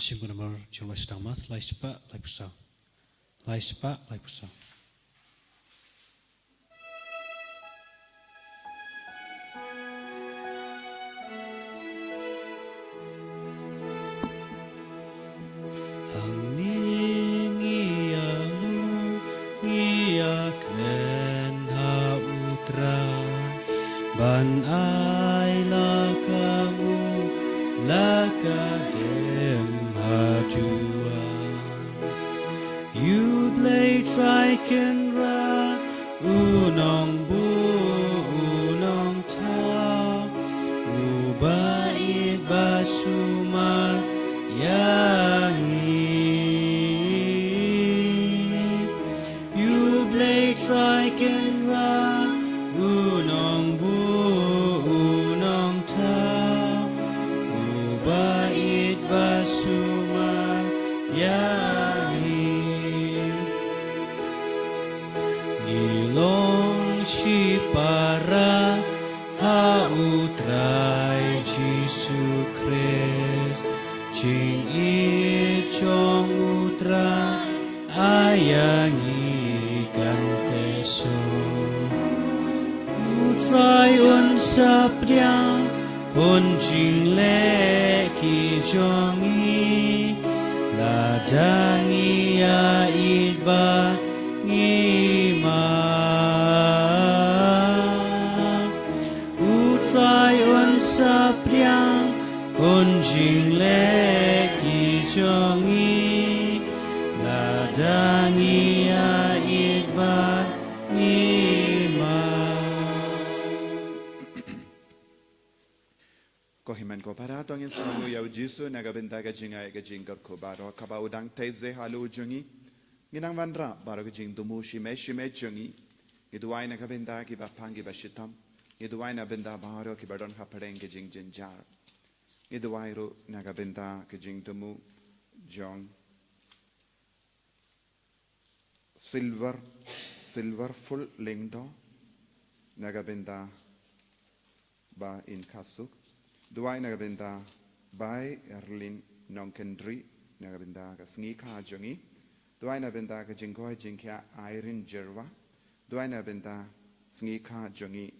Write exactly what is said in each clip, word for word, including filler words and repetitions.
Jingmut namar jong la sdang mas, lai spah, lai phew saw. Lai spah, lai phew saw. Hangne ngi ïa lum, ngi ïa kmen ha U Trai, ban ai la ka nguh, la ka dem haduh. U Blei Trai Kynrad, U Nongbuh, U Nongthaw, Uba ïeit ba sumar ïa ngi. U Blei Trai Kynrad, U Nongbuh, U Nongthaw, Uba ïeit ba sumar ïa ngi. Ngi long shipara ha U Trai Jisu Khrist, jingïeit jong U Trai ai ïa ngi kan thew suk. U Trai un sa pdiang, un jingleh ki jong ngi, lada ngi ïa ïeit bad ngi map. U Trai un sa pdiang, un jingleh ki jong ngi, lada ngi ïa ïeit bad ngi map. Ko hynmen ko para, to ngin sngewthuh ïa U Jisu na ka bynta ka jingai ka jingkyrkhu baroh kaba u dang tei halor jong ngi. Ngin nang wanrah baroh ka jingthmu shimet shimet jong ngi. Ngi duwai na ka bynta kiba pang kiba shitom. Ngi duwai na bynta baroh kiba don hapdeng ka jingjynjar. Ngi duwai ruh na ka bynta ka jingthmu jong Silver, Silverful Lyngdoh, na ka bynta ba in kha suk. Duwai na ka bynta Bai Erlin Nongkynrih, na ka bynta ka sngi kha jong ngi. Duwai na ka bynta ka jingkoit jingkhiah Irene Jyrwa. Duwai na ka bynta sngi kha jong ngi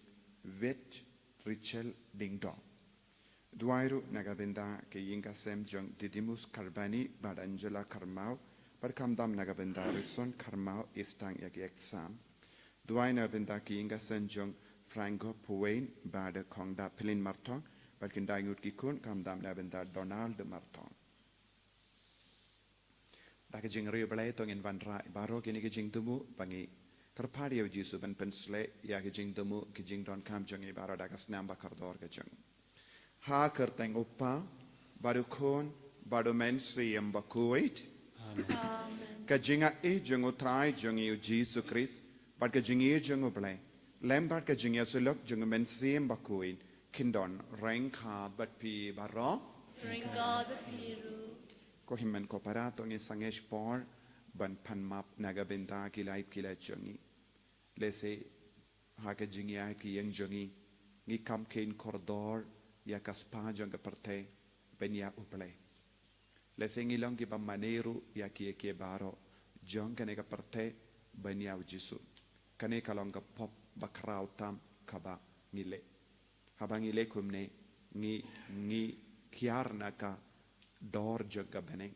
Wet Rachel Lyngdoh. Duwai ruh na ka bynta ka ïing ka sem jong Didymus Karbani bad Angela Kharmaw, bad khamtam na ka bynta Rison Kharmaw, Eastang ïa ki exam. Duwai na ka bynta ka ïing ka sem jong Franco Puwain bad Khongda Philin Marthong, bad ki khyndai ngut ki khun, khamtam na ka bynta Donald Marthong. Da ka jingriewblei to ngin wanrah baroh kine ki jingthmu ba ngi kyrpad ïa U Jisu ban pynshlei ïa ki jingthmu ki jingdonkam jong ngi baroh da ka snam ba kordor ka jong. Ha kyrteng U Kpa, bad U Khun, bad U Mynsiem Bakhuid. Amen. Amen. Ka jingaiei jong U Trai jong ngi U Jisu Khrist, bad ka jingïeit jong U Blei, lem bad ka jingïasyllok jong U Mynsiem Bakhuid, kin don ryngkat bad phi baroh. Ryngkat bad phi ruh. Ko hynmen ko para, to ngin sangeh por ban pan map na ka bynta ki lait ki lait jong ngi. Lehse ha ka jingïaid ka ïeng jong ngi, ngi kham kheiñ kordor ïa ka spah jong ka pyrthei ban ïa U Blei. Lehse ngi long kiba mane ruh ïa kiei kiei baroh jong kane ka pyrthei ban ïa U Jisu. Kane ka long ka pop ba khraw tam kaba ngi leh. Haba ngi leh kumne, ngi, ngi kiar na ka dor jong ka bneng.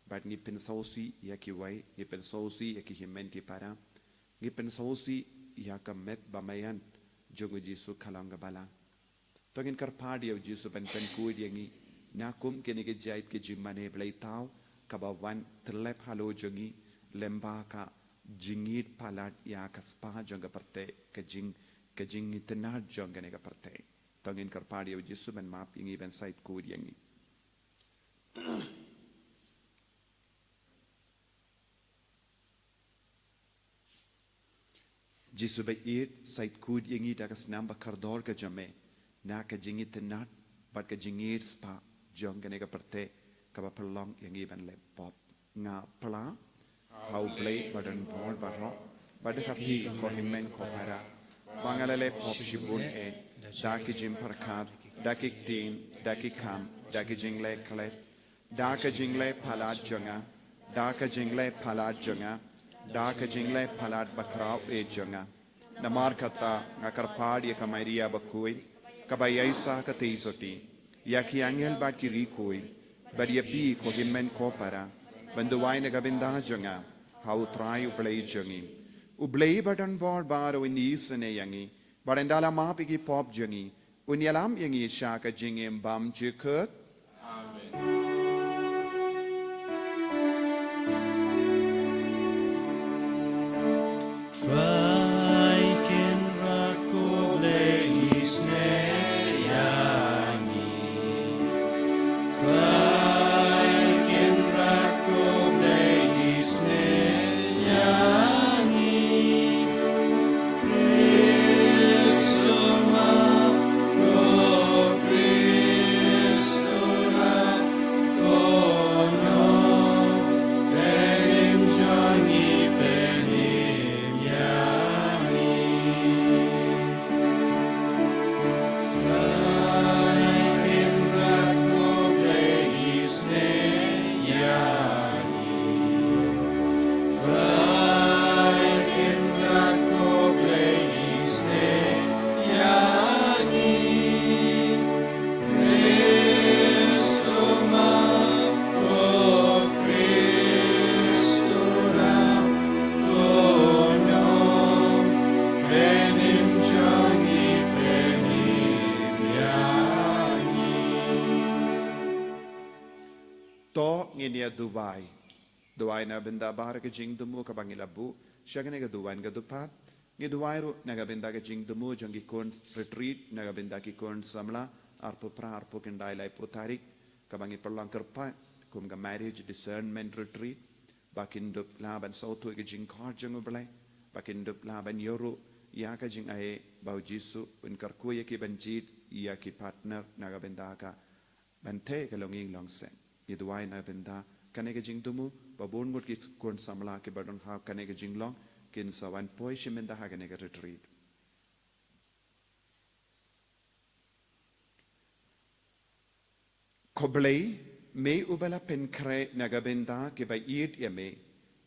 Bad ngi pynsngewsih ïa kiwei, ngi pynsngewsih ïa ki hynmen ki para, ngi pynsngewsih ïa ka met ba maïan jong U Jisu ka long ka balang. To ngin kyrpad ïa U Jisu ban pynkhuid ïa ngi na kum kine ki jait ki jingmane blei thaw kaba wan tyllep halor jong ngi, lem bad ka jingïeit palat ïa ka spah jong ka pyrthei, ka jing, ka jingitynnad jong kane ka pyrthei. To ngin kyrpad ïa U Jisu ban map ïa ngi, ban shait khuid ïa ngi. Jisu ba ïeit, shait khuid ïa ngi da ka snam ba kordor ka jong me na ka jingitynnad bad ka jingïeit spah jong kane ka pyrthei kaba pynlong ïa ngi ban leh pop. Nga pla ha U Blei ba don bor baroh, bad ha phi ko hynmen ko para, ba nga la leh pop shibun eh, da ki jingpyrkhat, da ki ktien, da ki kam, da ki jingleh klet, Da ka jingleh palat jong nga, da ka jingleh palat jong nga, da ka jingleh palat bakhraw eh jong nga. Namar kata nga kyrpad ïa ka Maria bakhuid, kaba ïaisah ka tei sotti, ïa ki angel bad ki riew khuid, bad ïa phi ko hynmen ko para, ban duwai na ka bynta jong nga ha U Trai U Blei jong ngi. U Blei ba don bor baroh un isynei ïa ngi, bad ynda la map ïa ki pop jong ngi, un ïalam ïa ngi sha ka jingim bymjukut. Trai Kynrad ko Blei isynei ïa ngi. Trai Kynrad ko Blei isynei ïa ngi. To ngin ïa duwai. Duwai na bynta baroh ka jingthmu kaba ngi la buh sha kane ka duwan ka dupad. Ngi duwai ruh na ka bynta ka jingthmu jong ki khun retreat, na ka bynta ki khun samla, arphew phra, arphew khyndai, laiphew tarik, kaba ngi pynlong kyrpad kum ka marriage discernment retreat, ba kin dup lah ban sngewthuh ïa ka jingkhot jong U Blei, ba kin dup lah ban ïoh ruh ïa ka jingai ba U Jisu un kyrkhu ïa ki ban jied ïa ki partner na ka bynta ka ban theh ka longïing longseng. Ngi duwai na ka bynta kane ka jingthmu, ba bun ngut ki khun samla kiba don ha kane ka jinglong kin sa wan poi sha mynta ha kane ka retreat. Ko Blei, me uba la pynkhreh na ka bynta kiba ïeit ïa me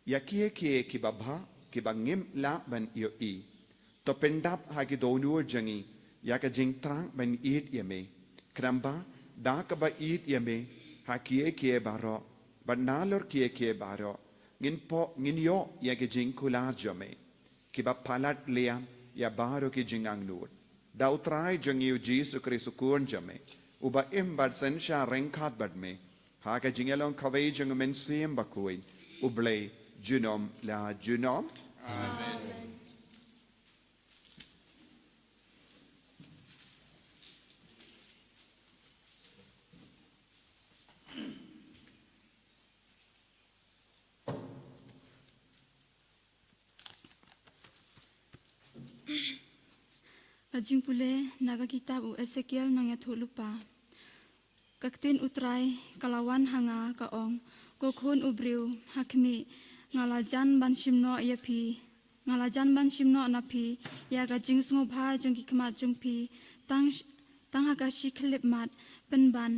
ïa kiei kiei kiba bha kiba ngim lah ban ïohi. To pyndap ha ki dohnud jong ngi ïa ka jingthrang ban ïeit ïa me. Khnang ba da kaba ïeit ïa me ha kiei kiei baroh, bad nalor kiei kiei baroh, ngin poi ngin ïoh ïa ka jingkular jong me, kiba palat liam ïa baroh ki jingangnud. Da U Trai jong ngi U Jisu Khrist U Khun jong me, uba im bad synshar ryngkat bad me ha ka jingïalong kawei jong U Mynsiem Bakhuid, U Blei, junom la junom. Amen. Ka jingpule na ka kitab u Esekiel nongïathuhlypa. Ka ktien U Trai ka la wan ha nga ka ong, ko khun u briew, ha khmih, nga la jan ban shim noh ïa phi, nga la jan ban shim noh na phi ïa ka jingsngewbha jong ki khmat jong phi, tang, tang ha ka shi khyllipmat pynban.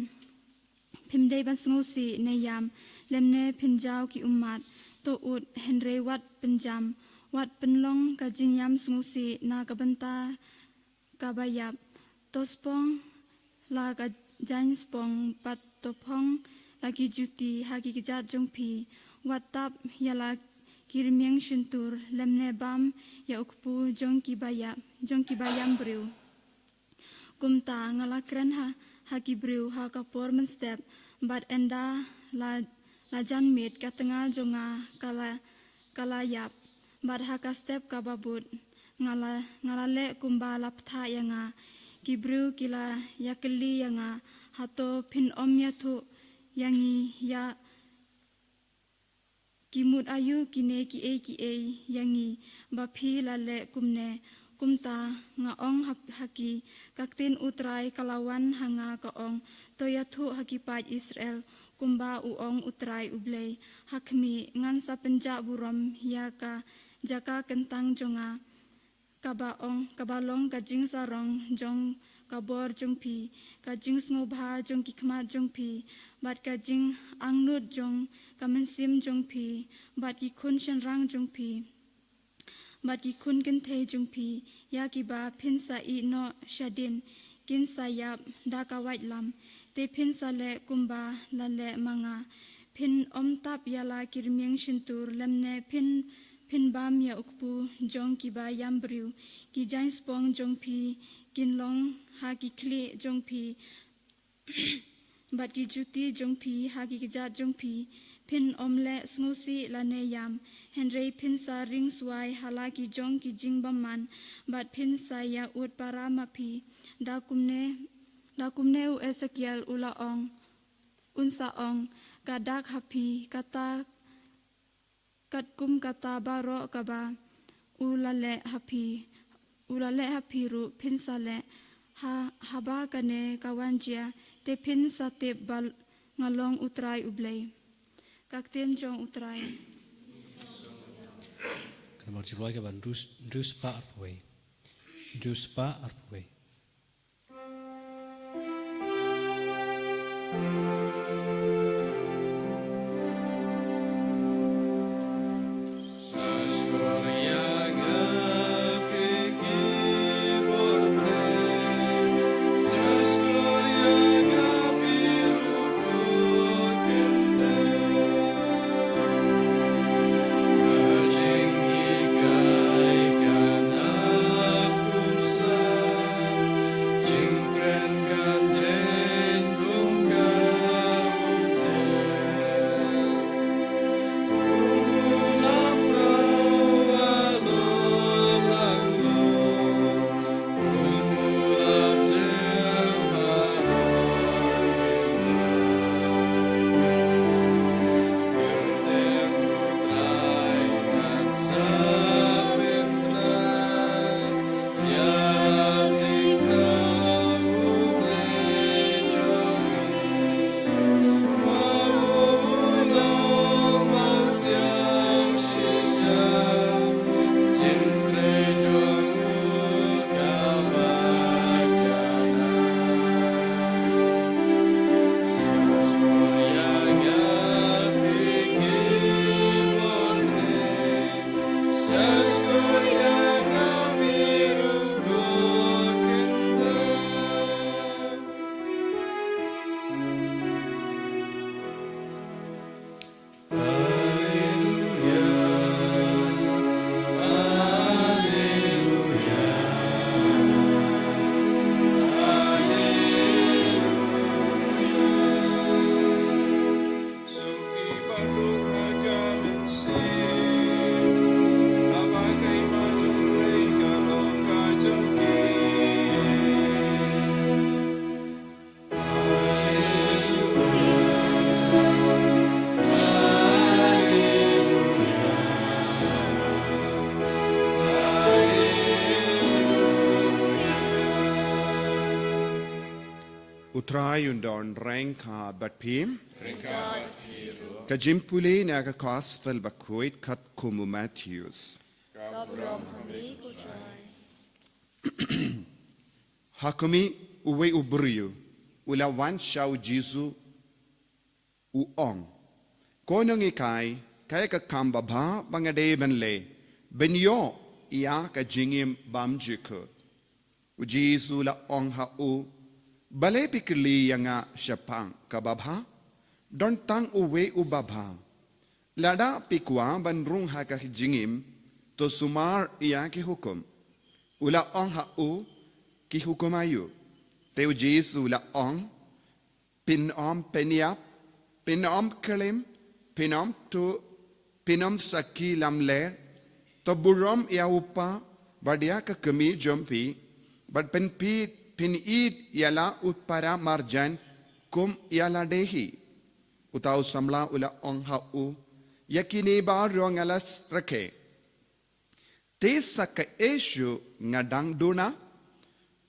Phim dei ban sngewsih ne ïam, lymne phin jaw ki ummat. To ud, hynrei wat pynjam, wat pynlong ka jingïam sngewsih na ka bynta kaba ïap. To spong la ka jaiñ spong bad to phong la ki juti ha ki kjat jong phi. Wat tap ïa la ki rmiang shyntur, lymne bam ïa u kpu jong kiba ïap, jong kiba ïam briew. Kumta nga la kren ha, ha ki briew ha ka por mynstep, bad ynda la, la jan miet ka tnga jong nga ka la, ka la ïap, bad ha ka step kaba bud nga la, nga la leh kumba la bthah ïa nga. Ki briew ki la ïakylli ïa nga, hato phin ym ïathuh ïa ngi ïa ki mut aïu kine kiei kiei ïa ngi ba phi la leh kumne? Kumta nga ong ha, ha ki, ka ktien U Trai ka la wan ha nga ka ong, to ïathuh ha ki paid Israel kumba u ong U Trai U Blei. Ha khmih, ngan sa pynjah burom ïa ka jaka kyntang jong nga, kaba ong, kaba long ka jingsarong jong ka bor jong phi, ka jingsngewbha jong ki khmat jong phi, bad ka jingangnud jong ka mynsiem jong phi, bad ki khun shynrang jong phi, bad ki khun kynthei jong phi, ïa kiba phin sa ïeh noh shadien, kin sa ïap da ka waitlam. Te phin sa leh kumba la leh ma nga. Phin ym tap ïa la ki rmiang shyntur, lymne phin, phin bam ïa u kpu jong kiba ïam briew. Ki jaiñspong jong phi kin long ha ki khlieh jong phi, bad ki juti jong phi ha ki kjat jong phi. Phin ym leh sngewsih lane ïam, hynrei phin sa ring swai ha la ki jong ki jingbymman, bad phin sa ïa ud para ma phi. Da kumne, da kumne u Esekiel u la ong, un sa ong, ka dak ha phi, kata katkum kata baroh kaba u la leh ha phi, u la leh ha phi ruh phin sa leh, ha, haba kane ka wan jia, te phin sa tip ba nga long U Trai U Blei. Ka ktien jong U Trai. Ka namar jingduwai kaba hynriew, hynriew spah arphew wei. Hynriew spah arphew wei. U Trai un don ryngkat bad phi. Ryngkat bad phi ruh. Ka jingpule na ka Gospel bakhuid katkum u Mathaios. Ka burom ha me ko Trai. Ha khmih, uwei u briew u la wan sha u Jisu, u ong, Ko Nonghikai, kaei ka kam babha ba nga dei ban leh ban ïoh ïa ka jingim bymjukut? U Jisu u la ong ha u, Balei phi kylli ïa nga shaphang ka babha? Don tang uwei u babha. Lada phi kwah ban rung ha ka jingim, to sumar ïa ki hukum. U la ong ha u, Ki hukum aïu? Te u Jisu u la ong, Phin ym pynïap, phin ym klim, phin ym tuh, phin ym sakhi lamler, to burom ïa u kpa bad ïa ka kmie jong phi, bad phin phi, phin ïeit ïa la u para marjan kum ïa lade hi. Uta u samla u la ong ha u, Ïa kine baroh nga la rakhe. Te sa kaei shuh nga dang duna?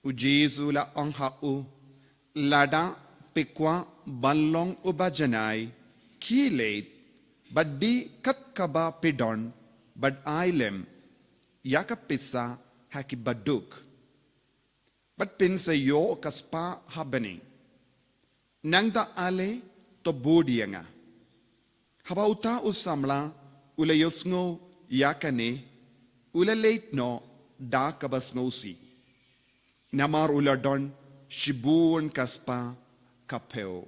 U Jisu u la ong ha u, Lada phi kwah ban long uba janai, khie leit, bad die kat kaba phi don, bad ai lem ïa ka pisa ha ki baduk. Bad phin sa ïoh ka spah ha bneng. Nangta ale to bud ïa nga. Haba uta u samla u la ïohsngew ïa kane, u la leit noh da kaba sngewsih. Namar u la don shibun ka spah ka phew.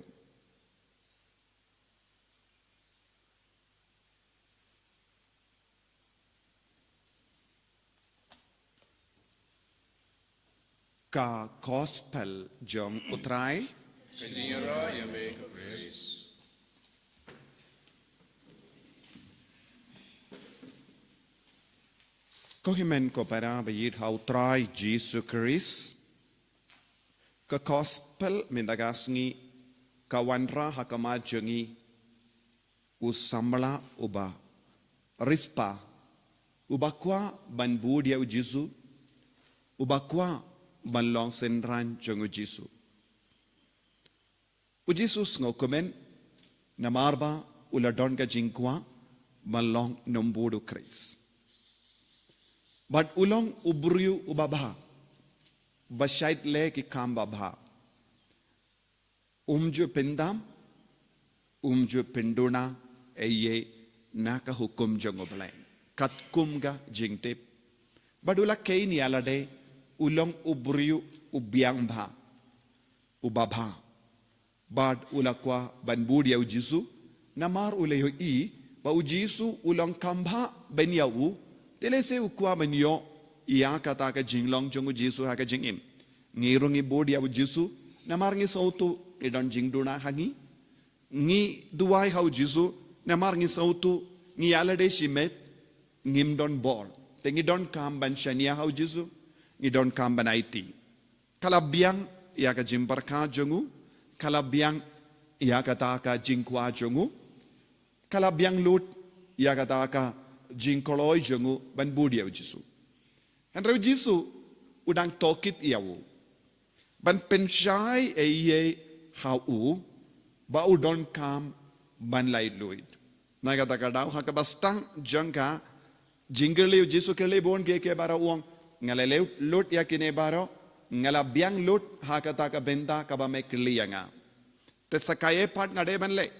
Ka Gospel jong U Trai. Ka jingïarap ïa me ko Khrist. Ko hynmen ko para ba ïeit ha U Trai Jisu Khrist. Ka Gospel mynta ka sngi ka wanrah ha khmat jong ngi u samla uba riewspah, uba kwah ban bud ïa U Jisu, uba kwah ban long synran jong U Jisu. U Jisu u sngewkmen namar ba u la don ka jingkwah ban long nongbud U Khrist. Bad u long u briew uba bha, ba shait leh ki kam babha. Um ju pyndam, um ju pynduna ei ei na ka hukum jong U Blei, katkum ka jingtip. Bad u la kheiñ ïa lade u long u briew u biang bha, uba bha. Bad u la kwah ban bud ïa U Jisu, namar u la ïohi ba U Jisu u long kham bha ban ïa u, te lehse u kwah ban ïoh ïa kata ka jinglong jong U Jisu ha ka jingim. Ngi ruh ngi bud ïa U Jisu namar ngi sngewthuh ngi don jingduna ha ngi. Ngi duwai ha U Jisu namar ngi sngewthuh ngi ïa lade shimet ngim don bor. Te ngi donkam ban shaniah ha U Jisu, ngi donkam ban aiti. Ka la biang ïa ka jingpyrkhat jong u, ka la biang ïa kata ka jingkwah jong u, ka la biang lut ïa kata ka jingkloi jong u ban bud ïa U Jisu. Hynrei U Jisu u dang tohkit ïa u ban pynshai ei ei ha u ba u donkam ban laitluid. Na kata ka daw ha kaba sdang jong ka jingkylli U Jisu kylli bun kiei kiei baroh, u ong, nga la leh lut ïa kine baroh, nga la biang lut ha kata ka bynta kaba me kylli ïa nga. Te sa kaei pat nga dei ban leh?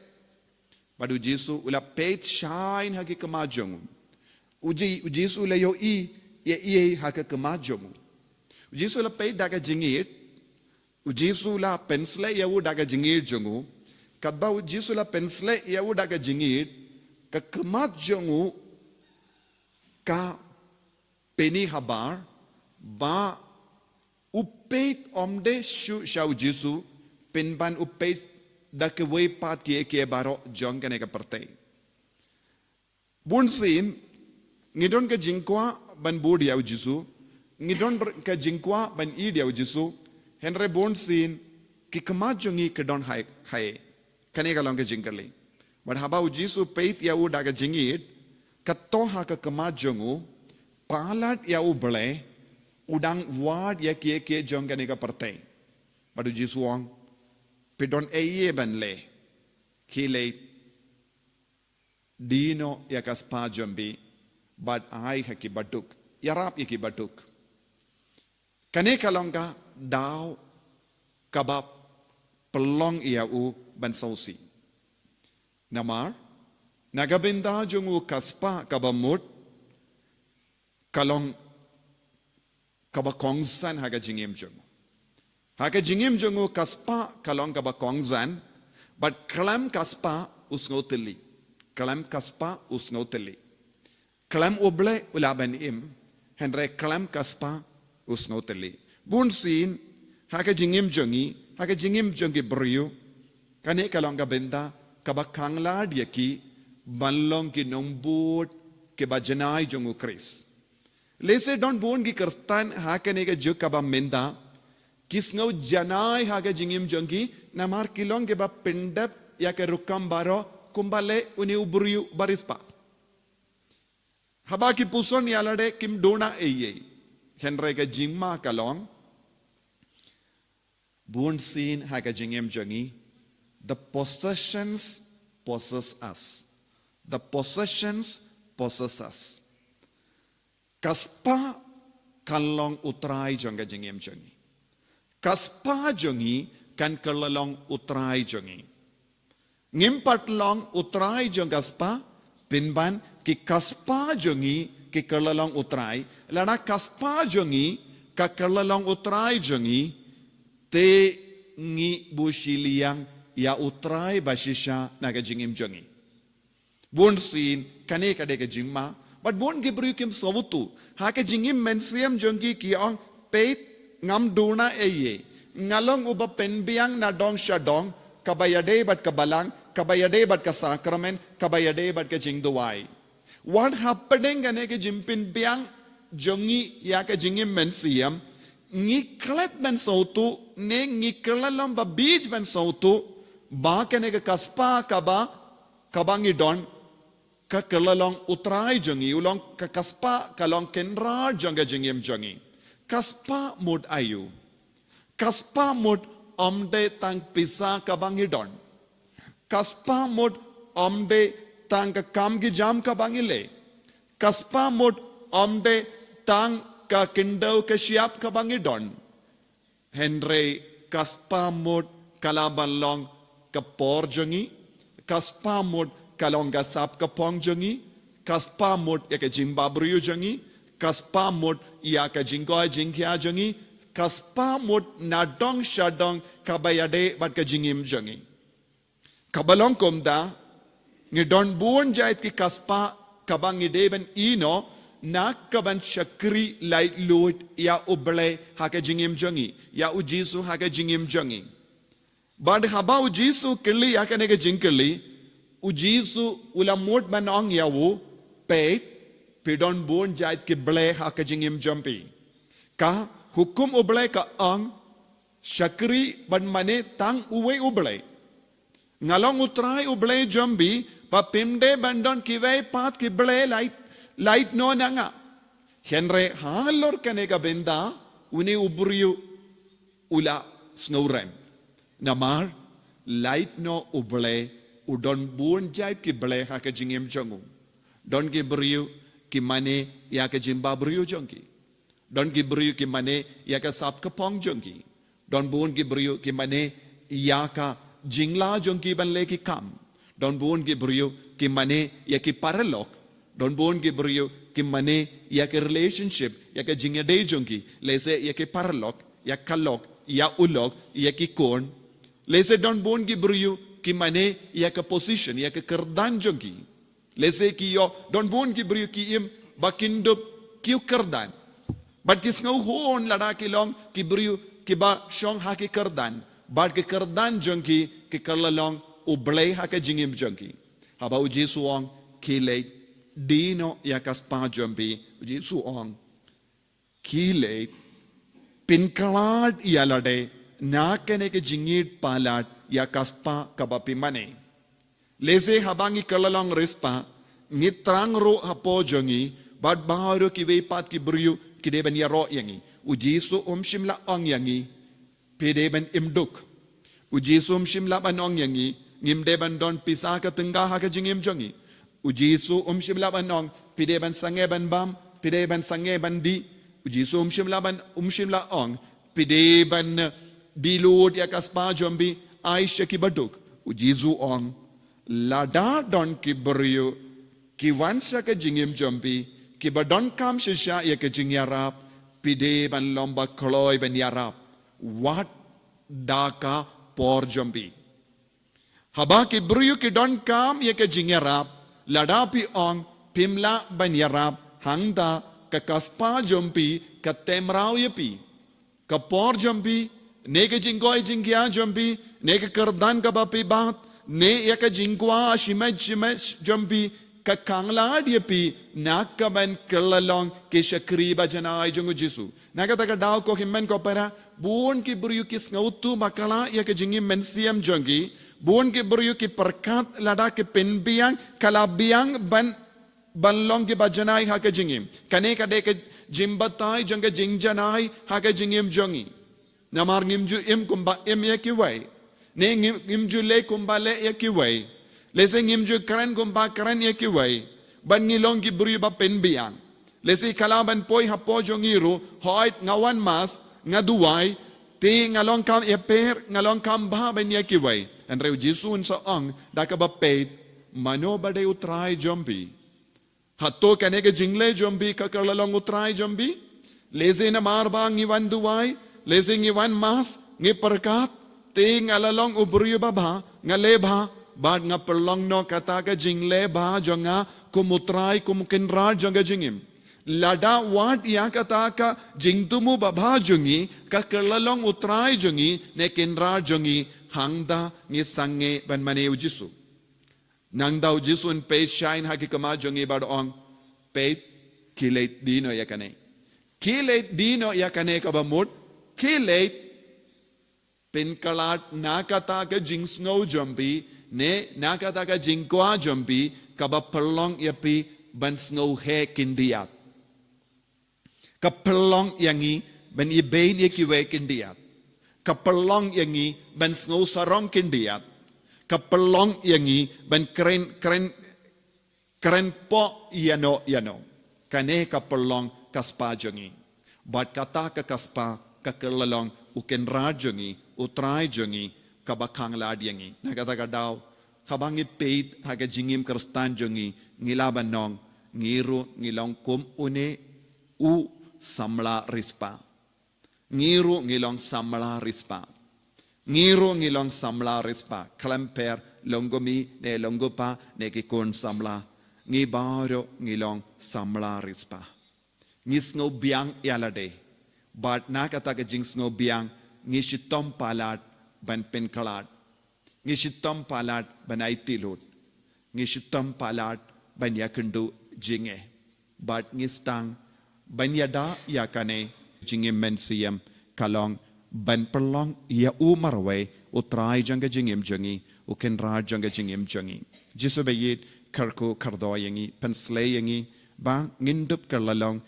Bad U Jisu u la peit shai ha ki khmat jong u. U Ji-, U Jisu u la ïohi ïa ei ei ha ka khmat jong u. U Jisu u la peit da ka jingïeit. U Jisu u la pynshlur ïa u da ka jingïeit jong u. Katba U Jisu u la pynshlur ïa u da ka jingïeit, ka khmat jong u ka pyni habar ba u peit ym dei shuh sha U Jisu, pynban u peit da kiwei pat kiei kiei baroh jong kane ka pyrthei. Bunsien ngi don ka jingkwah ban bud ïa U Jisu, ngi don ka jingkwah ban ïeit ïa U Jisu, hynrei bunsien ki khmat jong ngi ki don ha ei ha ei. Kane ka long ka jingkylli. Bad haba U Jisu u peit ïa u da ka jingïeit, kato ha ka khmat jong u palat ïa U Blei, u dang wad ïa kiei kiei jong kane ka pyrthei. Bad U Jisu u ong, phi don ei ei ban leh, khie leit, die noh ïa ka spah jong phi bad ai ha ki baduk, ïarap ïa ki baduk. Kane ka long ka daw kaba pynlong ïa u ban sngewsih. Namar na ka bynta jong u ka spah kaba mut ka long kaba kongsan ha ka jingim jong u. Ha ka jingim jong u ka spah ka long kaba kongsan, bad khlem ka spah u sngewtylli. Khlem ka spah u sngewtylli. Khlem U Blei u lah ban im, hynrei khlem ka spah u sngewtylli. Bunsien ha ka jingim jong ngi, ha ka jingim jong ki briew, kane ka long ka bynta kaba khanglad ïa ki ban long ki nongbud kiba janai jong U Khrist. Lehse don bun ki Khristan ha kane ka juk kaba mynta ki sngew janai ha ka jingim jong ki, namar ki long kiba pyndep ïa ka rukom baroh kumba leh une u briew ba riewspah. Haba ki puson ïa lade kim duna ei ei. Hynrei ka jingma ka long, bunsien ha ka jingim jong ngi, the possessions possess us. The possessions possess us. Ka spah kan long u trai jong ka jingim jong ngi. Ka spah jong ngi kan kylla long u trai jong ngi. Ngim pat long u trai jong ka spah, pynban ki ka spah jong ngi ki kylla long u trai, lada ka spah jong ngi ka kylla long u trai jong ngi, te ngi buh shiliang ïa u trai ba shisha na ka jingim jong ngi. Bun sien, kane ka dei ka jingma, bad bun ki briew kim sngewthuh. Ha ka jingim mynsiem jong ki ki ong, peit, ngam duna ei ei. Nga long uba pynbiang na dong sha dong, kaba ïadei bad ka balang, kaba ïadei bad ka sakramen, kaba ïadei bad ka jingduwai. Wat hapdeng kane ka jingpynbiang jong ngi ïa ka jingim mynsiem, ngi klet ban sngewthuh, ne ngi kylla long ba bieit ban sngewthuh, ba kane ka spah kaba, kaba ngi don, ka kylla long u trai jong ngi, u long ka, ka spah ka long kynrad jong ka jingim jong ngi. Ka spah mut aïu? Ka spah mut ym dei tang pisa kaba ngi don. Ka spah mut ym dei tang ka kam ki jam kaba ngi leh. Ka spah mut ym dei tang ka khyndew ka shyiap kaba ngi don. Hynrei ka spah mut ka lah ban long ka por jong ngi, ka spah mut ka long ka sap ka phong jong ngi, ka spah mut ïa ka jingbhabriew jong ngi, ka spah mut ïa ka jingkoit jingkhiah jong ngi, ka spah mut na dong sha dong kaba ïadei bad ka jingim jong ngi. Kaba long kumta, ngi don bun jait ki ka spah kaba ngi dei ban ïehnoh, na ka ban shakri laitluid ïa U Blei ha ka jingim jong ngi, ïa U Jisu ha ka jingim jong ngi. Bad haba U Jisu kylli ïa kane ka jingkylli, U Jisu u la mut ban ong ïa u, peit, phi don bun jait ki blei ha ka jingim jong phi. Ka hukum U Blei ka ong, shakri bad mane tang uwei U Blei. Nga long U Trai U Blei jong phi, ba phim dei ban don kiwei pat ki blei lait, lait noh na nga. Hynrei halor kane ka bynta, une u briew u la sngewrem. Namar, lait noh U Blei, u don bun jait ki blei ha ka jingim jong u. Don ki briew ki mane ïa ka jingbhabriew jong ki. Don ki briew ki mane ïa ka sap ka phong jong ki. Don bun ki briew ki mane ïa ka jinglah jong ki ban leh ki kam. Don bun ki briew ki mane ïa ki paralok. Don bun ki briew ki mane ïa ka relationship, ïa ka jingïadei jong ki. Lehse ïa ki paralok, ïa ka lok, ïa u lok, ïa ki khun. Lehse don bun ki briew ki mane ïa ka position, ïa ka kyrdan jong ki. Lehse ki ïoh, don bun ki briew ki im ba kin dup ki ïoh kyrdan. Bad ki sngew hun lada ki long ki briew kiba shong ha ki kyrdan. Bad ki kyrdan jong ki ki kylla long U Blei ha ka jingim jong ki. Haba U Jisu u ong, khie leit, die noh ïa ka spah jong phi, U Jisu u ong, khie leit, pynkhlad ïa lade na kane ka jingïeit palat ïa ka spah kaba phi mane. Lehse haba ngi kylla long riewspah, ngi trang ruh hapoh jong ngi, bad baroh kiwei pat ki briew ki dei ban ïaroh ïa ngi. U Jisu um shym la ong ïa ngi, phi dei ban im duk. U Jisu um shym la ban ong ïa ngi, ngim dei ban don pisa ka tyngka ha ka jingim jong ngi. U Jisu um shym la ban ong, phi dei ban sangeh ban bam, phi dei ban sangeh ban dih. U Jisu um shym la ban, um shym la ong, phi dei ban, eh, die lut ïa ka spah jong phi, ai sha kiba duk. U Jisu u ong, lada don ki briew ki wan sha ka jingim jong phi, kiba donkam shisha ïa ka jingïarap, phi dei ban long ba kloi ban ïarap. Wat da ka por jong phi. Haba ki briew ki donkam ïa ka jingïarap, lada phi ong phim lah ban ïarap, hangta ka, ka spah jong phi ka tymraw ïa phi. Ka por jong phi, ne ka jingkoit jingkhiah jong phi, ne ka kyrdan kaba phi bat, ne ïa ka jingkwah shimet shimet jong phi, ka khanglad ïa phi na ka ban kylla long ki shakri ba janai jong U Jisu. Na kata ka daw ko hynmen ko para, bun ki briew ki sngewthuh bakla ïa ka jingim mynsiem jong ki, bun ki briew ki pyrkhat lada ki pynbiang, ka la biang ban, ban long kiba janai ha ka jingim. Kane ka dei ka jingbatai jong ka jingjanai ha ka jingim jong ngi. Namar ngim ju im kumba im ïa kiwei. Ne ngim, ngim ju leh kumba leh ïa kiwei. Lehse ngim ju kren kumba kren ïa kiwei. Bad ngi long ki briew ba pynbiang. Lehse ka lah ban poi hapoh jong ngi ruh, hooid nga wan mass, nga duwai, Te nga long kam ïapher, nga long kam bha ban ïa kiwei. Hynrei u Jisu un sa ong da kaba peit, mano ba dei u Trai jong phi? Hato kane ka jingleh jong phi ka kylla long u Trai jong phi? Lehse namar ba ngi wan duwai, lehse ngi wan mass, ngi pyrkhat, te nga la long u briew ba bha, nga leh bha, bad nga pynlong noh kata ka jingleh bha jong nga kum u Trai, kum u Kynrad jong ka jingim. Lada wat ïa kata ka jingthmu ba bha jong ngi ka kylla long u Trai jong ngi ne Kynrad jong ngi, hangta ngi sangeh ban mane u Jisu. Nangta u Jisu un peit shane ha ki kmie jong ngi bad ong, peit, khie leit die noh ïa kane. Khie leit die noh ïa kane kaba mut, khie leit pynkhlad na kata ka jingsngew jong phi, ne na kata ka jingkwah jong phi, kaba pynlong ïa phi ban sngew heh khyndiat. Ka pynlong ïa ngi ban ibeiñ ïa kiwei khyndiat. Ka pynlong ïa ngi ban sngew sarong khyndiat. Ka pynlong ïa ngi ban kren, kren, kren poh ïano ïano. Kane ka pynlong ka spah jong ngi. Bad kata ka, ka spah ka kylla long u Kynrad jong ngi, u Trai jong ngi, kaba khanglad ïa ngi. Na kata ka daw, haba ngi peit ha ka jingim Khristan jong ngi, ngi lah ban ong, ngi ruh ngi long kum une u samla riewspah. Ngi ruh ngi long samla riewspah. Ngi ruh ngi long samla riewspah. Khlem pher long u kmie ne long u kpa ne ki khun samla. Ngi baroh ngi long samla riewspah. Ngi sngew biang ïa lade. Bad na kata ka jingsngew biang ngi shitom palat ban pynkhlad. Ngi shitom palat ban aiti lut. Ngi shitom palat ban ïakynduh jingeh. Bad ngi sdang ban ïada ïa kane. Jingim mynsiem ka long ban pynlong ïa u marwei, u Trai jong ka jingim jong ngi, u Kynrad jong ka jingim jong ngi. Jisu ba ïeit, kyrkhu kyrdoh ïa ngi, pynsleh ïa ngi ba ngin dup kylla long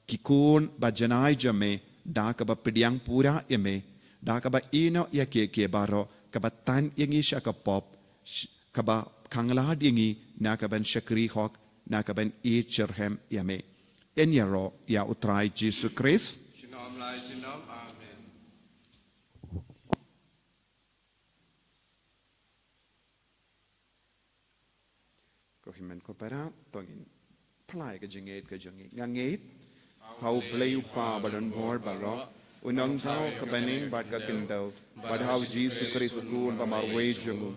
ki khun ba janai jong me, da kaba pdiang pura ïa me, da kaba ïehnoh ïa kiei kiei baroh, kaba tan ïa ngi sha ka pop, sh-, kaba khanglad ïa ngi na ka ban shakri hok, na ka ban ïeit shitrhem ïa me. Yn ïaroh ïa u Trai Jisu Khrist. Junom la junom, amen. Ko hynmen ko para, to ngin pynlait ka jingngeit ka jong ngi. Nga ngeit ha U Blei U Kpa badonbor baroh, U Nongthaw ka bneng bad ka khyndew, bad ha U Jisu Khrist U Khun ba marwei jong U,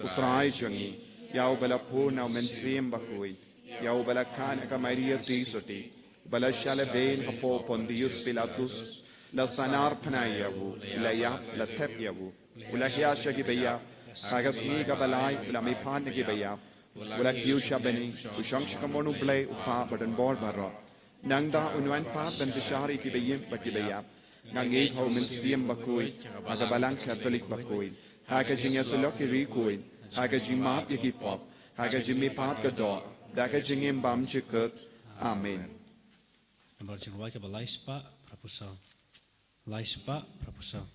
U Trai jong ngi, ïa uba la phur na U Mynsiem Bakhuid, ïa uba la kha na ka Maria Theisotti, uba la shah lehbeiñ hapoh Pontius Pilatus, la sahnarphna ïa u, la ïap, la thep ïa u, u la hiar sha kiba ïap, ha ka sngi kaba lai u la mihpat na kiba ïap, u la kiew sha bneng, u shong sha kamon U Blei U Kpa badonbor baroh. Nangta un wan pat ban bishar ïa kiba im bad kiba ïap. Nga ngeit ha U Mynsiem Bakhuid, ha ka Balang Katholik bakhuid, ha ka jingïasyllok ïa ki riewkhuid, ha ka jingmap ïa ki pop, ha ka jingmihpat ka doh, da ka jingim bymjukut. Amen. Nambar jingrwai kaba lai spah phra phew saw. Lai spah phra phew saw.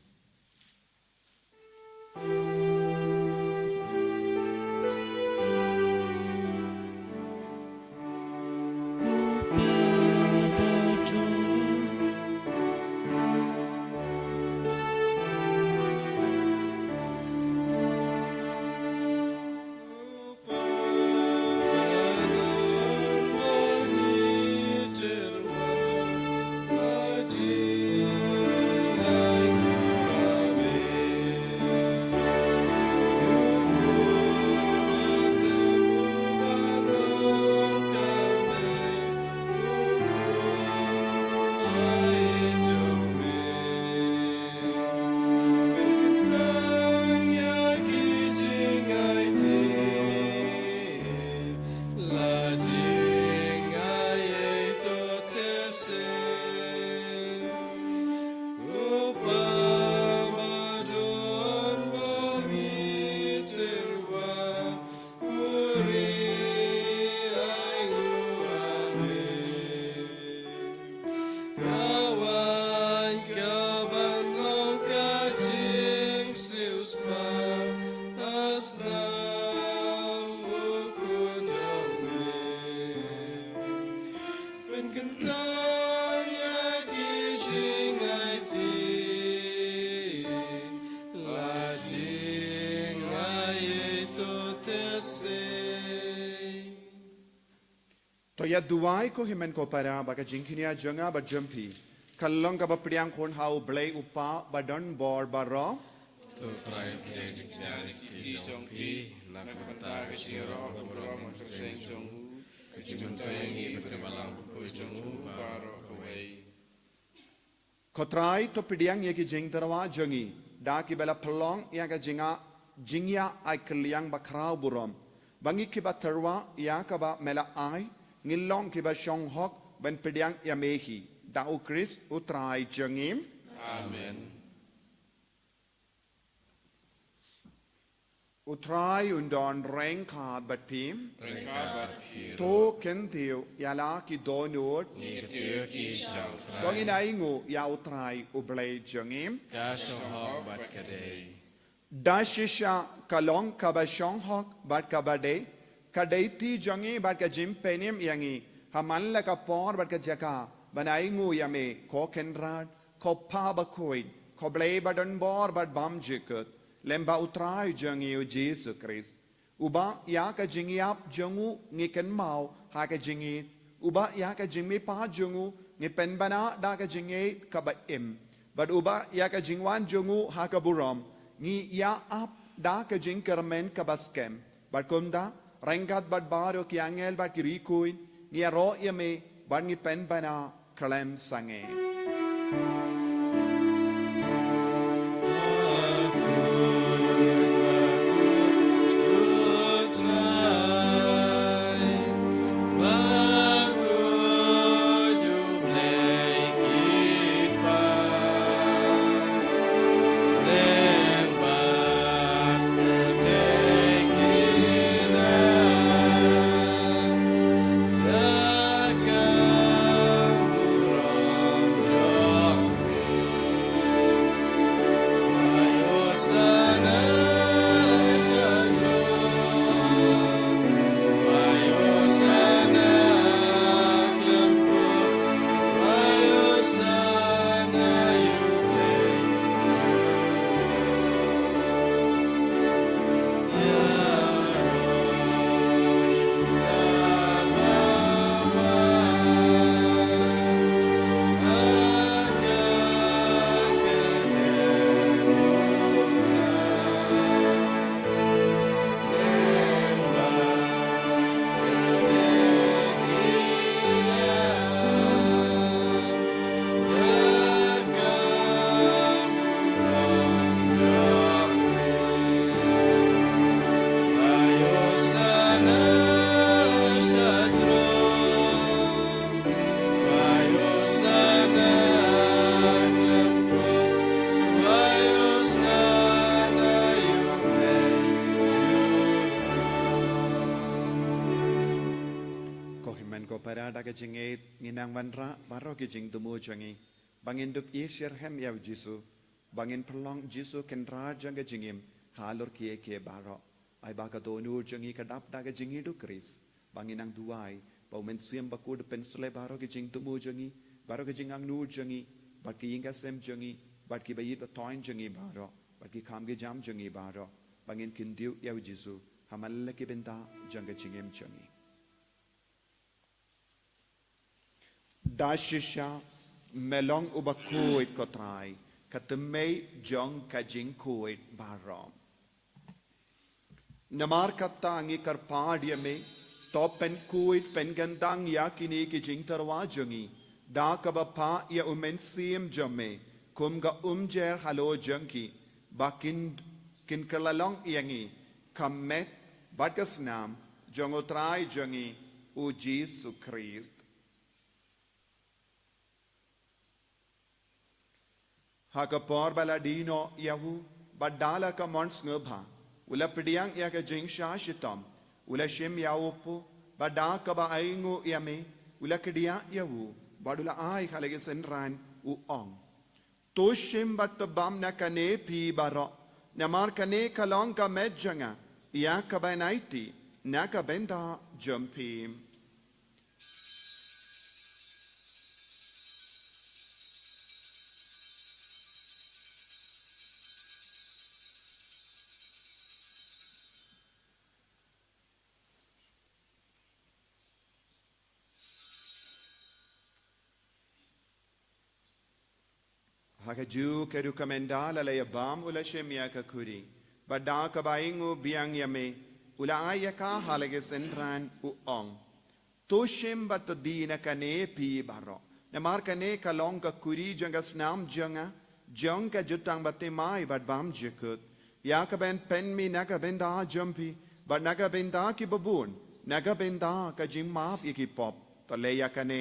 To ïa duwai ko hynmen ko para ba ka jingkñia jong nga bad jong phi kan long kaba pdiang khun ha U Blei U Kpa badonbor baroh. To Trai, pdiang jingkñia na ki kti jong phi na ka bynta ka jingïaroh ka burom ka jong u, ka jingmyntoi ïa ngi bad ka balang bakhuid jong u baroh kawei. Ko Trai, to pdiang ïa ki jingtyrwa jong ngi da kiba la pynlong ïa ka jinga jingïa ai kylliang bakhraw burom, ba ngi kiba tyrwa ïa kaba me la ai ngin long kiba shong hok ban pdiang ïa me hi, da U Khrist U Trai jong ngi. Amen. U Trai un don ryngkat bad phi. Ryngkat bad phi. To kyntiew ïa la ki dohnud. Ngi kyntiew ki sha U Trai. To ngin ainguh ïa U Trai U Blei jong ngi. Ka shong hok bad ka dei. Da shisha ka long kaba shong hok bad kaba dei, ka dei ti jong ngi bad ka jingpynim ïa ngi ha man la ka por bad ka jaka ban ainguh ïa me, ko Kynrad, ko Kpa bakhuid, ko Blei badonbor bad bymjukut, lem bad U Trai jong ngi U Jisu Khrist. Uba ïa ka jingïap jong u ngi kynmaw ha ka jingïeit, uba ïa ka jingmihpat jong u ngi pynbna da ka jingïeit kaba im, bad uba ïa ka jingwan jong u ha ka burom ngi ïa ap da ka jingkyrmen kaba skhem. Bad kumta, ryngkat bad baroh ki angel bad ki rikui, ngi ïaroh ïa me bad ngi pynbna khlem sangeh. Ko hynmen ko para, da ka jingïeit ngin nang wanrah baroh ki jingthmu jong ngi ba ngin dup ïeit shitrhem ïa U Jisu, ba ngin pynlong Jisu Kynrad jong ka jingim halor kiei kiei baroh. Ai ba ka dohnud jong ngi ka dap da ka jingïeit U Khrist. Ba ngin nang duwai ba U Mynsiem Bakhuid un pynsleh baroh ki jingthmu jong ngi, baroh ki jingangnud jong ngi, bad ki ïing ki sem jong ngi, bad kiba ïeit ba thoiñ jong ngi baroh, bad ki kam ki jam jong ngi baroh, ba ngin kyntiew ïa U Jisu ha man la ki bynta jong ka jingim jong ngi. Da shisha me long uba khuid, ko Trai, ka thymmei jong ka jingkhuid baroh. Namar kata ngi kyrpad ïa me, to pynkhuid pynkyntang ïa kine ki jingtyrwa jong ngi da kaba phah ïa U Mynsiem jong me kum ka umjer halor jong ki, ba kin, kin kylla long ïa ngi ka met bad ka snam jong U Trai jong ngi U Jisu Khrist. Ha ka por ba la die noh ïa u, bad da la ka mon sngewbha, u la pdiang ïa ka jingshah shitom, u la shim ïa u kpu, bad da kaba ainguh ïa me, u la kdiah ïa u, bad u la ai ha la ki synran, u ong: To shim bad to bam na kane phi baroh, namar kane ka long ka met jong nga, ïa kaban aiti na ka bynta jong phi. Ha kajuh ka rukom ynda la la ïabam u la shim ïa ka khuri, bad da kaba ïing u biang ïa me, u la ai ïa ka ha la ki synran, u ong: To shim bad to die na kane phi baroh. Namar kane ka long ka khuri jong ka snam jong nga, jong ka jutang bathymmai bad bymjukut, ïa kaban pynmih na ka bynta jong phi bad na ka bynta kiba bun, na ka bynta ka jingmap ïa ki pop. To leh ïa kane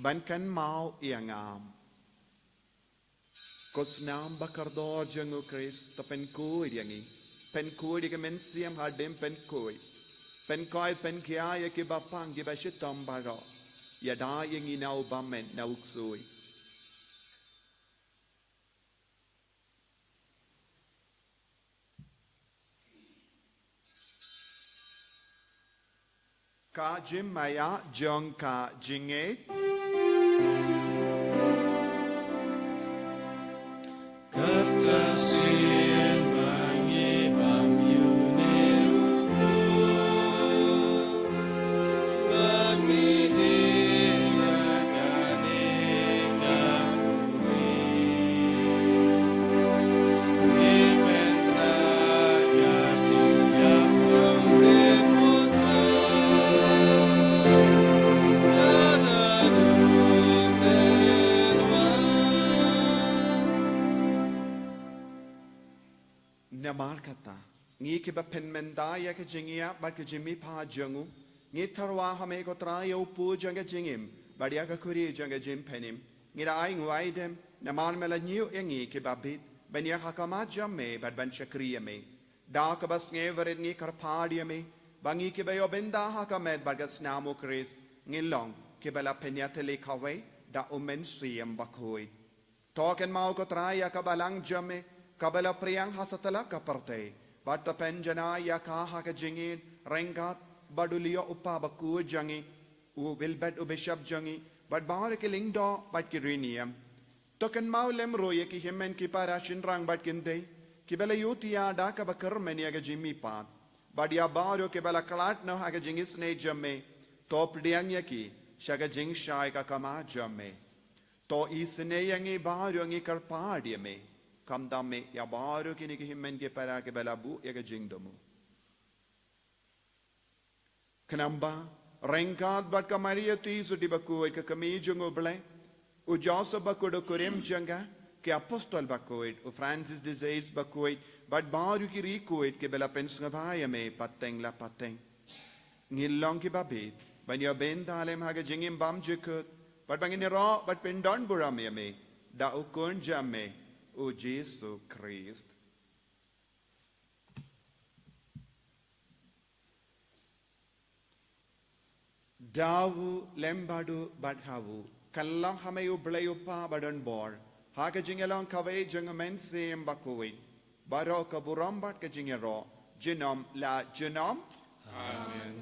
ban kynmaw ïa nga. Ko snam ba kordor jong u Khrist, to pynkhuid ïa ngi. Pynkhuid ïa ka mynsiem hadien pynkhuid. Pynkhuid pynkhia ïa kiba pang kiba shitom baroh. Ïada ïa ngi na u bymmen na u ksuid. Ka jingmaïa jong ka jingngeit. Kata sien ba ngi bam ïa une u briew, ba ngi die na kane ka khuri. Namar kata, ngi kiba pynmynta ïa ka jingïap bad ka jingmihpat jong u, ngi tyrwa ha me ko Trai ïa u pud jong ka jingim bad ïa ka khuri jong ka jingpynim. Ngi da ai nguaidem namar me la ñiew ïa ngi kiba bit ban ïaid ha khmat jong me bad ban shakri ïa me. Da kaba sngewrit ngi kyrpad ïa me ba ngi kiba ïoh bynta ha ka met bad ka snam u Khrist, ngin long kiba la pynïatylli kawei da u Mynsiem Bakhuid. To kynmaw ko Trai ïa ka balang jong me kaba la phriang ha satlak ka pyrthei, bad to pynjanai ïa ka ha ka jingïeit ryngkat bad u Leo u Kpa bakhuid jong ngi, u Wilbert u Bishop jong ngi, bad baroh ki lyngdoh bad ki riewniam. To kynmaw lem ruh ïa ki hynmen ki para shynrang bad kynthei kiba la ïohthiah da kaba kyrmen ïa ka jingmihpat, bad ïa baroh kiba la khlad noh ha ka jingisynei jong me. To pdiang ïa ki sha ka jingshai ka khmat jong me. To isynei ïa ngi baroh, ngi kyrpad ïa me. Khamtam me ïa baroh kine ki hynmen ki para kiba la buh ïa ka jingthmu. Khnang ba ryngkat bad ka Maria Theisotti bakhuid ka kmie jong u Blei, u Joseph bakhuid u kurim jong ka, ki apostol bakhuid, u Francis de Sales bakhuid, bad baroh ki riewkhuid kiba la pynsngewbha ïa me pateng la pateng, ngin long kiba bit ban ïoh bynta lem ha ka jingim bymjukut, bad ba ngin ïaroh bad pyndonburom ïa me da u Khun jong me, u Jisu Khrist. Da u, lem bad u, bad ha u, kan long ha me u Blei u Kpa badonbor, ha ka jingïalong kawei jong u Mynsiem Bakhuid, baroh ka burom bad ka jingïaroh junom la junom. Amen.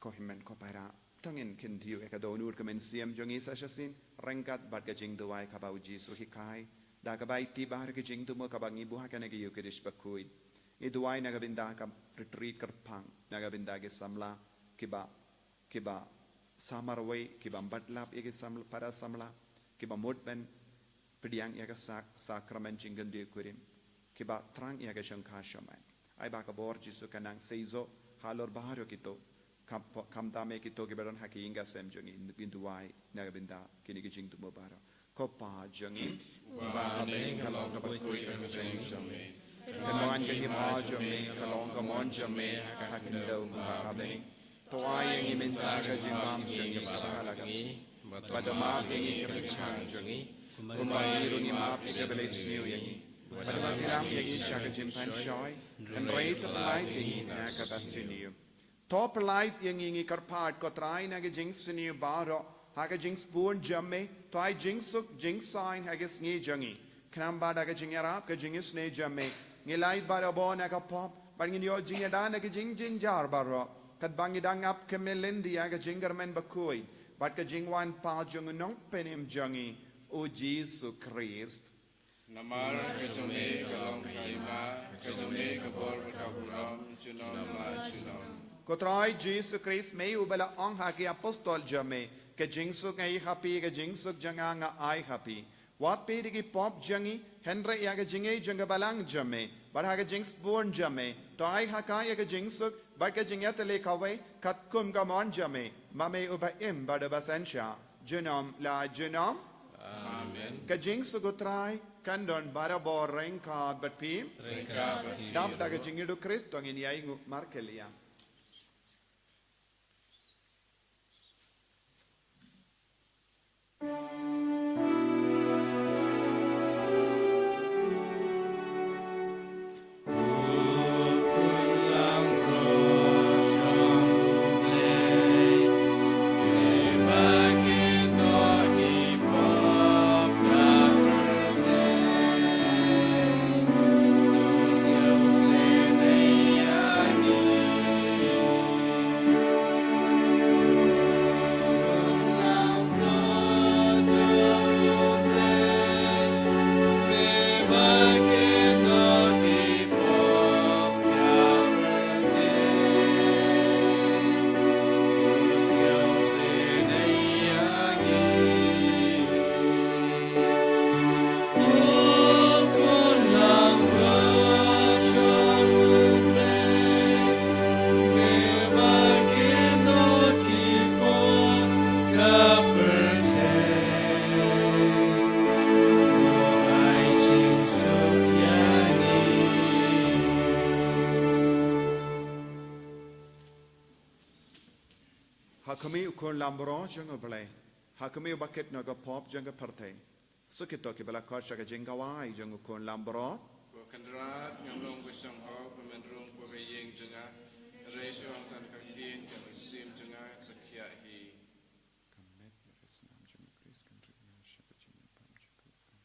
Ko hynmen ko para, to ngin kyntiew ïa ka dohnud ka mynsiem jong ngi sa shisien ryngkat bad ka jingduwai kaba u Jisu u hikai, da kaba ïa baroh ki jingthmu kaba ngi buh ha kane ka Ïukharist bakhuid. Ngi duwai na ka bynta ka retreat kyrpang, na ka bynta ki samla kiba, kiba sa marwei, kiba ym bat lap ïa ki samla, para samla kiba mut ban pdiang ïa ka sak-, sakramen jingkyntiew kurim, kiba thrang ïa ka shongkha shongman. Ai ba ka bor Jisu kan nang seisoh halor baroh kito, kham-, khamtam ïa kito kiba don ha ka ïing ka sem jong ngi. Ngin duwai na ka bynta kine ki jingthmu baroh. Ko Pa jong ngi, uba ha bneng, ka long kaba kyrkhu ïa ka kyrteng jong me. Kan wan ka hima jong me, kan long ka mon jong me, ha ka khyndew kumba ha bneng. To ai ïa ngi mynta ka jingbam jong ngi baroh ha la ka sngi. Bad to map ïa ngi ki kyrpang jong ngi, kumba ngi ruh ngi map ïa kiba la isniew ïa ngi. Bad to ym ïalam ïa ngi sha ka jingpynshoi, hynrei to pynlait ïa ngi na kaba sniew. To pynlait ïa ngi, ngi kyrpad ko Trai, na ka jingsniew baroh, ha ka jingsbun jong me, to ai jingsuk jingsaiñ ha ka sngi jong ngi. Khnang ba da ka jingïarap ka jingisynei jong me, ngin lait barabor na ka pop, bad ngin ïoh jingïada na ki jingjynjar baroh, katba ngi dang ap khmih lynti ïa ka jingkyrmen bakhuid bad ka jingwan pat jong u Nongpynim jong ngi, u Jisu Khrist. Namar ka jong me ka long ka hima, ka jong me ka bor bad ka burom, junom la junom. Ko Trai Jisu Khrist, me uba la ong ha ki apostol jong me, ka jingsuk nga ai ha phi, ka jingsuk jong nga nga ai ha phi. Wat peit ïa ki pop jong ngi, hynrei ïa ka jingïeit jong ka balang jong me, bad ha ka jingsbun jong me, to ai ha ka ïa ka jingsuk bad ka jingïatylli kawei, katkum ka mon jong me, ma me uba im bad uba synshar junom la junom. Amen. Ka jingsuk U Trai kan don barabor ryngkat bad phi. Ryngkat bad phi. Dap da ka jingïaduk Khrist to ngin ïai nguh markylliang. Ha khmih u khun lamro jong U Blei, ha khmih u bakit na ka pop jong ka pyrthei. Suk ïa kito kiba la khot sha ka jingkhawai jong u khun lamro. Ko Kynrad, ngam long ba shong hok ba men rung hapoh ka ïing jong nga, hynrei shu ong tang ka ktien ka mynsiem jong nga sa khiah hi. Ka met bad ka snam jong U Khrist kan rit nga sha ka jingim bymjukut.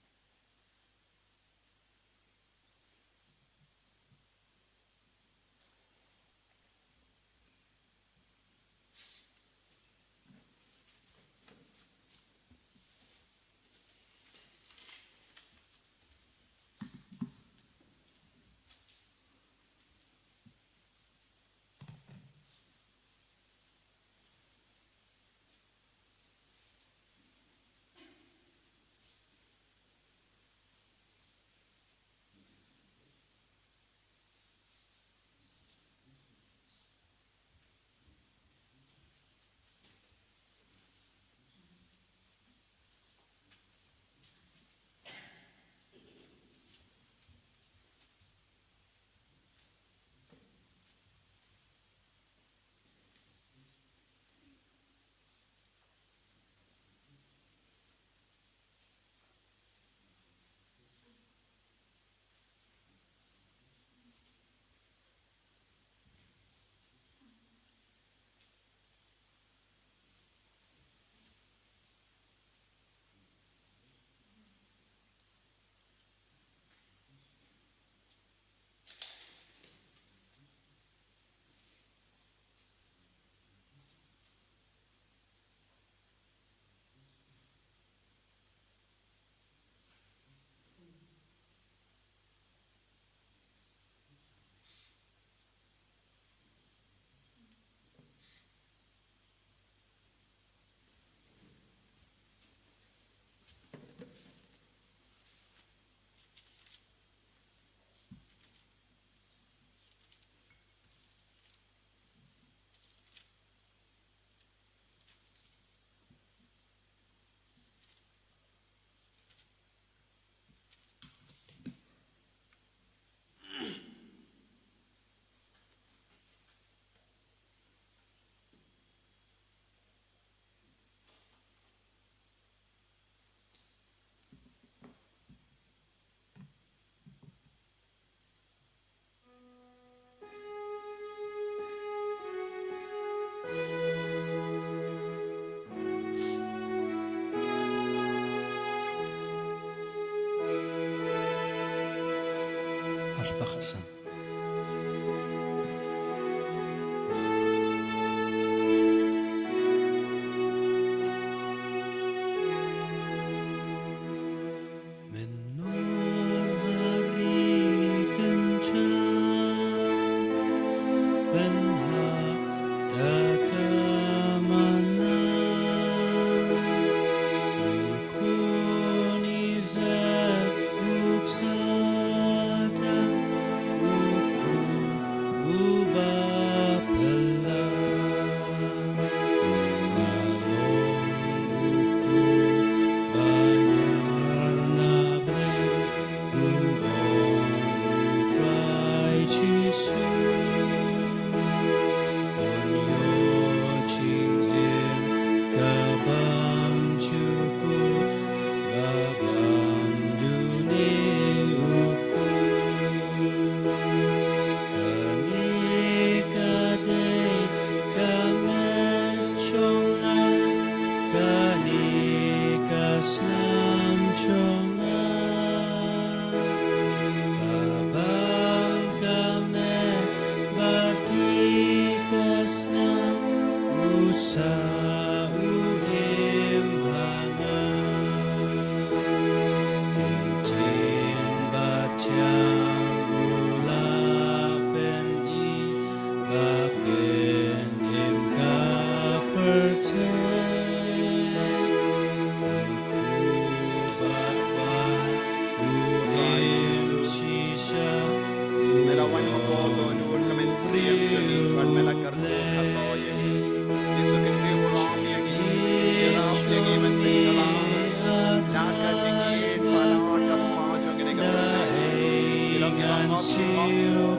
Ap, ap,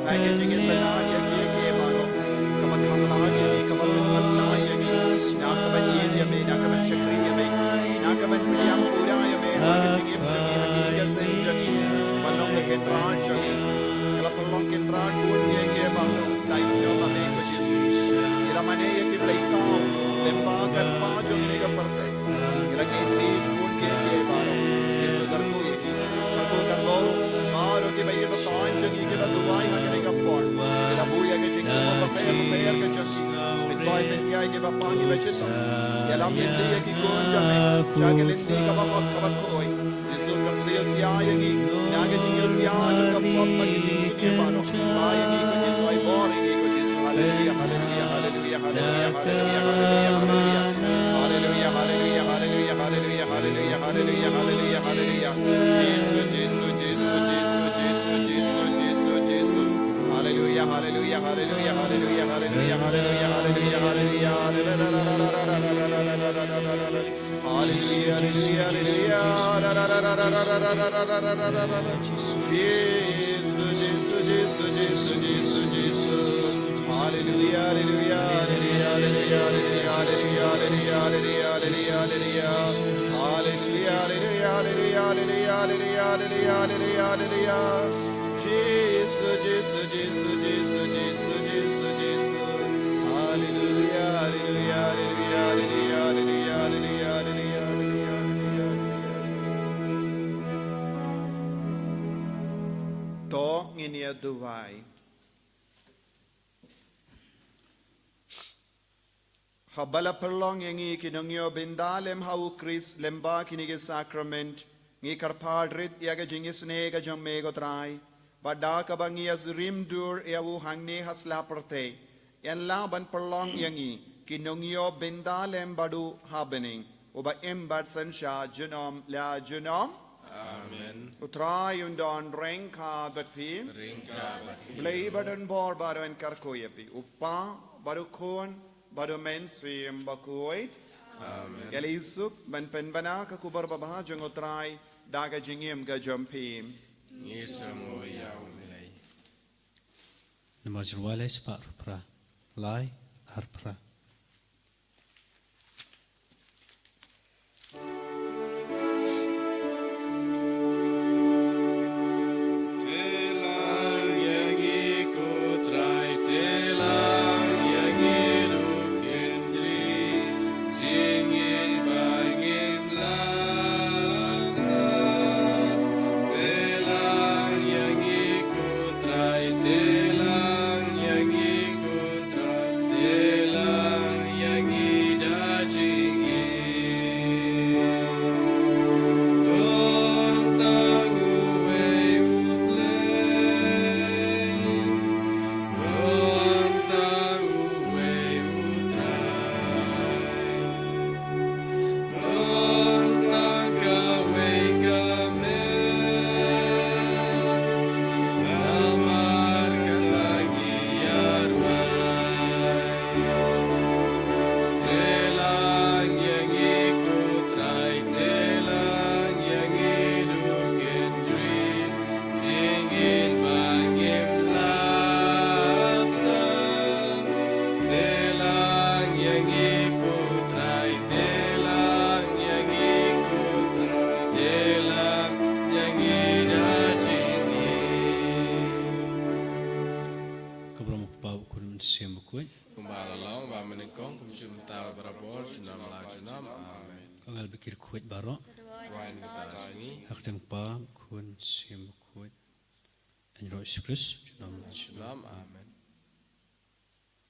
ha ka jingïaid bynta ïa kiei kiei baroh kaba khang lad ïa ngi, kaba pynbna ïa ngi, na ka ban ïeit ïa me, na ka ban shakri ïa me, na ka ban pdiang pura ïa me ha ka jingim jong ngi, ha ka seng jong ngi, ban long ka kynrad jong ngi. Ka la pynlong kynrad bun kiei kiei baroh, la ïoh ma me ko Jisu. Ïa la mane ïa ki blei kaw lyngba ka spah jong ngi ka pyrthei. Ïa la ki tij bun kiei kiei baroh, Jisu kyrkhu ïa ki. Kyrkhu kyrdoh baroh kiba ïeit ba taiñ jong ngi kiba duwai ha kane ka por. Ïa la buh ïa ka jingkyrkhu ba pher ba pher ka jong ngi. Pynkoit pynkhia ïa kiba pang kiba shitom. Ïa la pynti ïa ki khun jong me sha ka lynti kaba hok kaba khuid. Jisu, kyrsiew ïa ngi na ka jingïohi jong ka pop bad ka jingsniew baroh. Ai ïa ngi ko Jisu, ai bor ïa ngi ko Jisu. Haleluya, haleluya, haleluya, haleluya, haleluya, haleluya, haleluya. Haleluya, haleluya, haleluya, haleluya, haleluya, haleluya, haleluya, haleluya. Jisu, Jisu, Jisu, Jisu, Jisu, Jisu, Jisu, Jisu. Haleluya, haleluya, haleluya, haleluya, haleluya, haleluya, haleluya, haleluya. Haleluya, haleluya, haleluya, haleluya. Jisu, Jisu, Jisu, Jisu, Jisu, Jisu. Haleluya, haleluya, haleluya, haleluya, haleluya, haleluya. Haleluya, haleluya, haleluya, haleluya, haleluya, haleluya, haleluya, haleluya, haleluya. Jisu, Jisu, Jisu, Jisu, Jisu, Jisu, Jisu. Haleluya, haleluya, haleluya, haleluya, haleluya, haleluya, haleluya, haleluya, haleluya. To ngin ïa duwai. Haba la pynlong ïa ngi ki nongïoh bynta lem ha u Khrist lyngba kine ki sakrament, ngi kyrpad rit ïa ka jingisynei ka jong me ko Trai, bad da kaba ngi ïa rim dur ïa u hangne ha sla pyrthei. Ïa la ban pynlong ïa ngi ki nongïoh bynta lem bad u ha bneng, uba im bad synshar junom la junom. Amen. U Trai un don ryngkat bad phi. Ryngkat bad phi. Blei ba don bor baroh un kyrkhu ïa phi. U Kpa bad u Khun bad u Mynsiem Bakhuid. Amen. Ïa la i suk ban pynbna ka khubor babha jong u Trai da ka jingim ka jong phi. Ngi sngewbha ïa u Blei. Namar jong u lai spah phra. Lai ar phra. Ka burom u Kpa, u Khun, u Mynsiem Bakhuid. Kumba la long ba mynnyngkong, kumjuh mynta, barabor, junom la junom. Amen. Ko ngal bikir khuid baroh. Wan mynta jong ngi. Ha ka kyrteng u Kpa, u Khun, u Mynsiem Bakhuid. Yn ro Jisu Khrist, junom la junom. Amen.